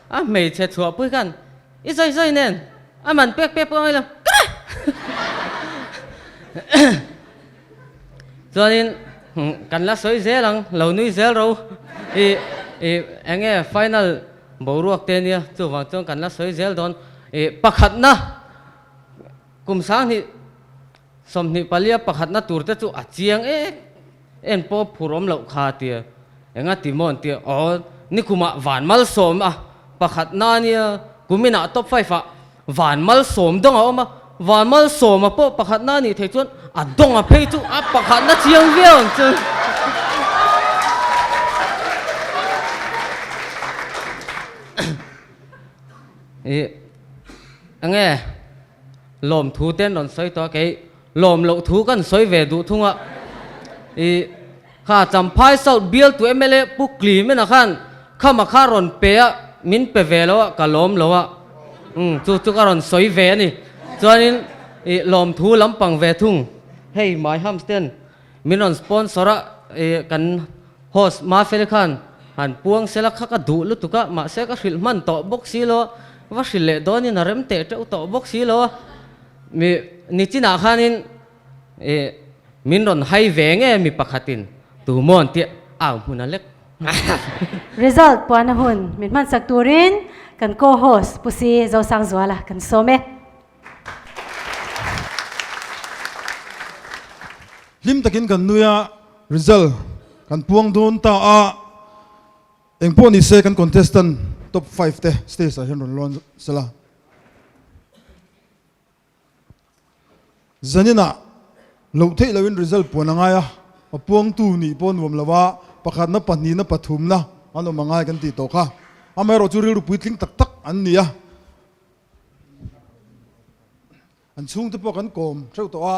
a hmeichhe chhuahpui khan I sawi sawi nen a man pek pek pawh a ngai lo. Chuanin kan la sawi zel ang, lo nui zel ro. I i eng nge final boruak te nia chuvang chuan kan la sawi zel dawn. I pakhatna kum 20 24 pakhatna tur te chu a chiang em em pawh phur awm loh kha tia enga ti maw an tia aw nikumah van malsawm a pakhatna nia kuminah top five ah van malsawm dawng a awm a. Vanmalsawma pawh pakhatna a nih theih chuan a dawnga phei chu a pakhatna chiang viau ang chu. Ih enge lawmthu te an rawn sawi tawh a kei lawm loh thu kan sawi ve duh thung a ih kha Champhai South bialtu mla Pu Klimena khan khama kha rawn pe a min pe ve lo a ka lawm lo a umm chu chu ka rawn sawi ve a ni chuanin ih lawmthu lampang ve thung hei My Hams ten Min rawn sponsor a, ih kan host Mafeli khan han puang sela kha ka duh lutuk a, mahse ka hrilh hman tawh bawk si lo a, va hrilh leh dawnin a rem teh teuh tawh bawk si lo a, mi nichinah khanin ih min rawn hai ve nge mi pakhatin tu maw an tih au hmun a lek. Result puana hun min hmansak turin kan co-host Pu Si Zosangzuala kan sawm e. Hlim takin kan nui a, result kan puang dawn ta a, engpawh ni se kan contestant top five te stage ah hian rawn lawn sela. Zaninah loh theih loin result puan a ngai a, a puangtu nih pawh nuam lo a, pakhatna pahnihna pathumna an awm a ngai kan tih tawh kha. Amaherawh chu rilru puitling tak tak an ni a. An chhungte pawh kan kawm theuh tawh a,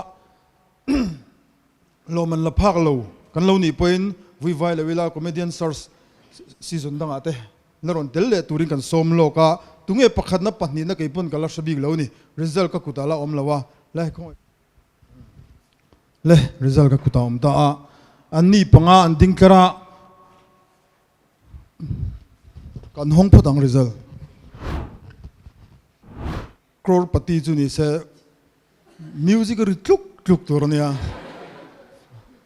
lawm an la phak lo kan lo nih pawhin vui vai lo ila comedian search season dangah te la rawn tel leh turin kan sawm lawk a, tunge pakhatna pahnihna kei pawn ka la hre bik lo ni, result ka kutah la awm lo a, le khawngaih le result ka kutah awm ta a, an ni panga an ding tlar a. Kan hawng phawt ang result. Crore pati chu ni se music ri tluk tluk tur a nia.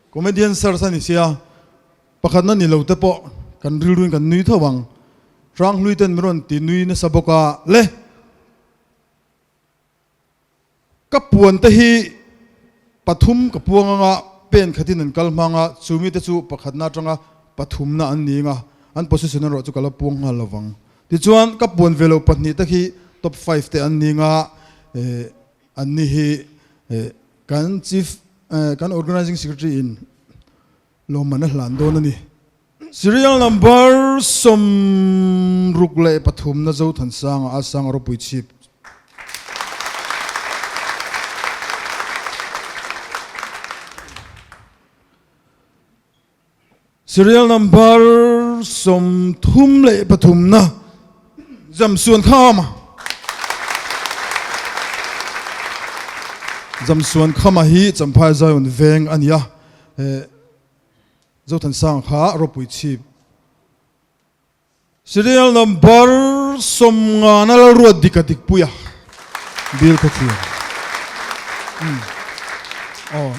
Comedian search a ni sia pakhatna ni lo te pawh kan rilruin kan nui tho ang. Hranghlui ten min rawn ti nui nasa bawk a le. Ka puan te hi pathum ka puang anga pen khatin an kal hmang a, chu mite chu pakhatna atanga pathumna an ni anga an position erawh chu ka la puang nghal lovang. Tichuan ka puan ve lo pahnih te khi top five te an ni anga eh an ni hi eh kan chief eh kan organising secretary in lawmman a hlan dawn a ni. Serial number 63 na Zothansanga a sang ropui chhip. Serial number 33 na Zamsuan Khama. Zamsuan Khama hi Champhai Zion veng a ni a. Zothansanga kha ropui chhip. Serial number 50 na Lalruat dik a dik pui a, bill khaw thlir. Umm aw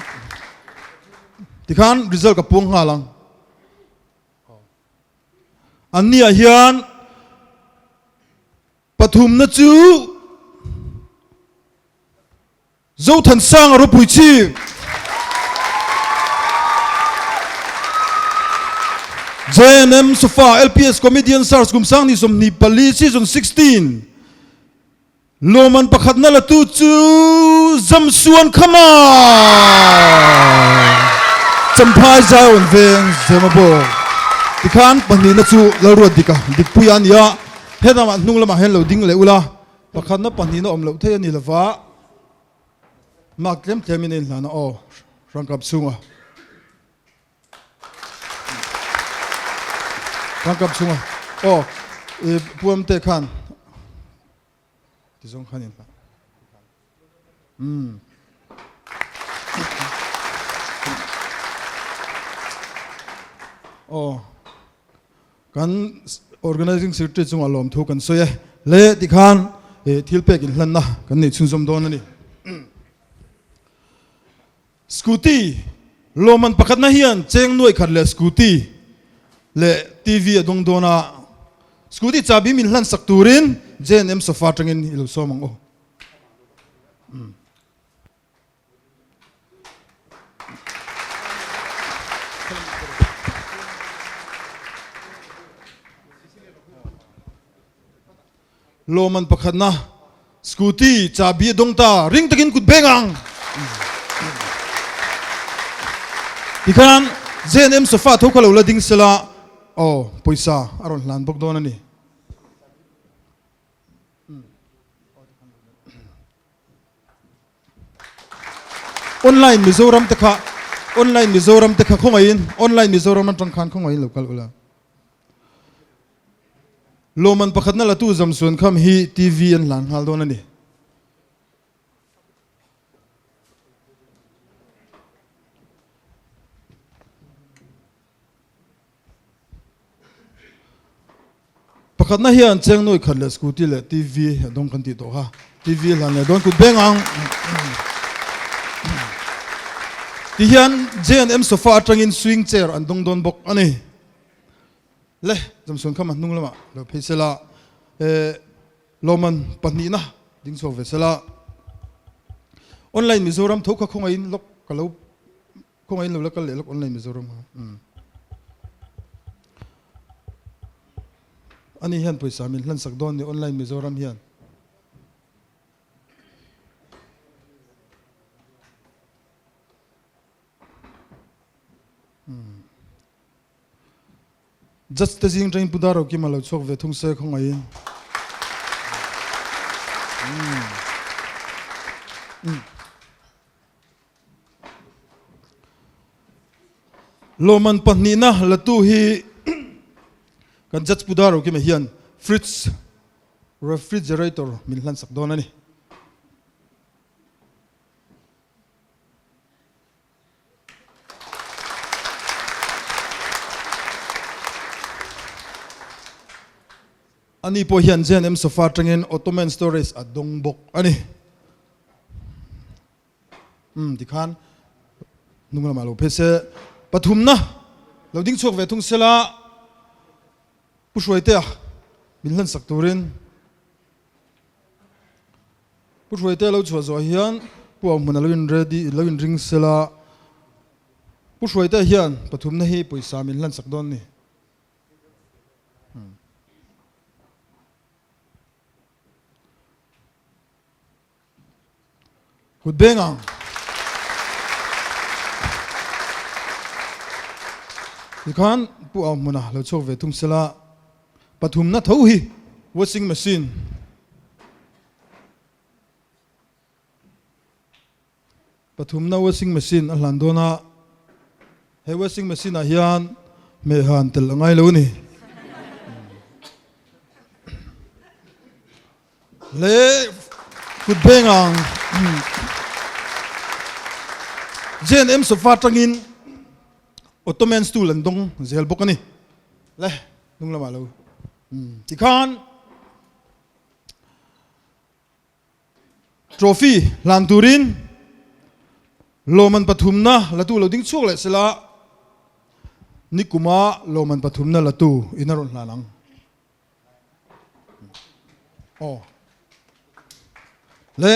tikhan result ka puang nghal ang. An ni ah hian pathumna chu Zothansanga ropui chi. JNM Sofa LPS Comedian Search kum sang ni 24 season 16 Lawman pakhatna la tu chu Zamsuan Khama Champhai Zion Veng Zemabawk tikhan pahnihna chu Lalruat Dika Dikpuia a ni a helamah hnung lamah hian lo ding leh ula Pakhatna pahnihna awm loh thei a ni lova, mark tlem tlemin a inhlan a, aw Hrangkap chhunga Hrangkap chhunga aw i Puamte khan tizawng khan inhlan. Umm. Aw. Kan Organizing Secretary chungah lawmthu kan sawi e. Le tikhan thil pek inhlanna kan neih chhunzawm dawn a ni. Scooty lawmman pakhatna hian cheng nuai khat leh scooty leh TV a dawng dawn a. Scooty chahbi min hlansak turin JNM sofa atangin i lo sawm ang aw. Lawman pakhatna. Scooty chahbi a dawng ta, ring takin kut beng ang. Tikhan JNM sofa tho kha lo la ding sela, aw pawisa a rawn hlan bawk dawn a ni. Online Mizoram te kha Online Mizoram te kha khawngaihin Online Mizoram atang khan khawngaihin lo kal ula. Lawmman pakhatna latu Zamsuan kham hi TV an hlan nghal dawn a ni. Pakhatna hian cheng nuai khat leh scooty leh TV a dawng kan tih tawh kha. TV hlan leh dawn kut beng ang. Ti hian J&M sofa atangin swing chair an dawng dawn bawk a ni. Le, Zamsuan khama hnung lamah lo phei sela, eh, Lawman pahnihna ding chhuak ve sela. Online Mizoram tho kha khawngaihin lawk ka lo khawngaihin lo la kal leh lawk Online Mizoram kha. Umm. Ani hian pawisa min hlansak dawn ni Online Mizoram hian. Umm. Judge te zing tangin Pu Darokima lo chhuak ve thung se khawngaihin. Lawmman pahnihna latu hi kan Judge Pu Darokima hian fridge refrigerator min hlansak dawn a ni. Ani pawh hian JNM sofa atangin Ottoman storage a dawng bawk a ni. Umm tikhan hnung lamah lo phei se. Pathumna lo ding chhuak ve thung sela Pu Hruaitea min hlansak turin Pu Hruaitea lo chhuah zawh hian Pu Auhmuna lo in ready lo in ring sela Pu Hruaitea hian pathumna hi pawisa min hlansak dawn ni. Kut beng ang. Tikhan Pu Auhmuna lo chhuak ve thung sela pathumna tho hi washing machine Pathumna washing machine a hlan dawn a, he washing machine ah hian hmehhan tel a ngai lo a ni. Le kut beng ang JNM sofa atangin Ottoman stool an dawng zel bawk a ni. Le hnung lamah lo tikhan Trophy hlan turin lawmman pathumna latu lo ding chhuak leh sela, nikuma lawmman pathumna latu in a rawn hlan ang. Aw. Le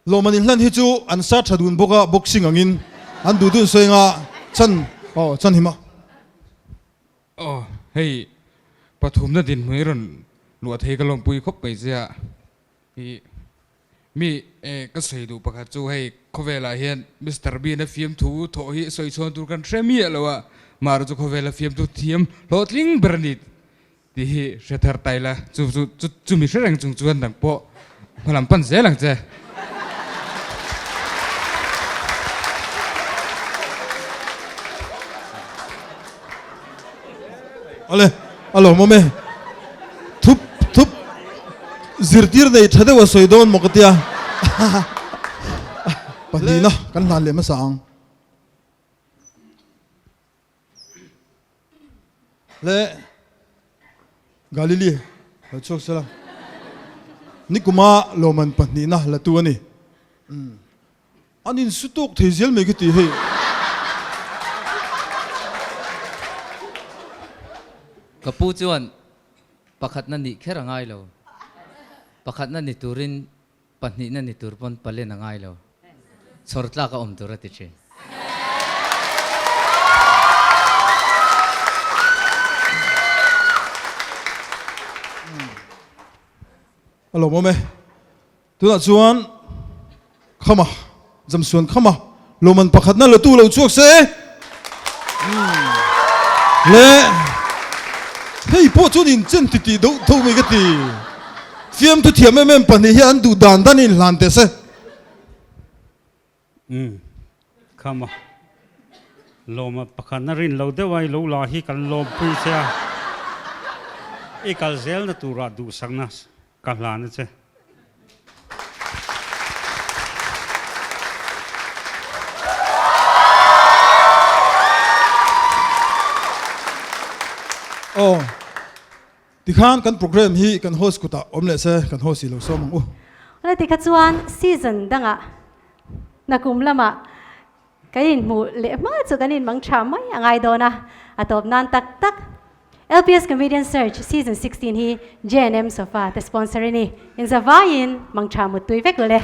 lawmman inhlan hi chu an sa tha dun bawk a, boxing angin an duh dun sawi anga chan aw chan him a. Aw, hei pathumna dinhmun i rawn luah thei ka lawmpui khawp mai che a, i mi e ka sawi duh pakhat chu hei khawvelah hian Mister Bean a fiamthu thawh hi sawi chhuan tur kan hre miah lo a, mahrawh chu khawvela fiamthu thiam hlawhtling ber a ni tih hi hre thar tai la, chu chu chumi hre reng chung chuan dang pawh Hmalam pan zel ang che. Ale, a lawmawm e. Thup thup zirtir nei tha deuh a sawi dawn maw ka tia. Pahnihna kan hlan leh hmasa ang. Le Galili lo chhuak sela nikuma lawman pahnihna la tu a ni. An insu tawk thei zel mai ka ti hei. Ka pu chuan pakhatna nih kher a ngai lo. Pakhatna ni turin Pahnihna ni tur pawn palen a ngai lo. Chhawr tlak a awm tur a ti thin. A lawmawm e. Tunah chuan Khama, Jamsuan Khama lawmman pakhatna la tu lo chhuak se le hei pawh chuan inchen ti tih deuh tho mai ka ti. Fiamthu thiam em em pahnih hi an duh dan dan in hlan teh se. Umm Khama, lawma pakhatna rin lo deuh a i lo la hi kan lawmpui che a, i kal zelna turah duhsakna ka hlan a che. Aw, tikhan kan program hi kan host kutah awm leh se, kan host i lo sawm ang u. Awle tikha chuan season dangah nakum lamah Kan inhmuh leh hma chu kan inmang tha mai a ngai dawn a, a tawp nan tak tak. LPS Comedian Search Season 16 hi JNM Sofa te sponsor a ni. Inzavaiin mang tha muttui vek u le.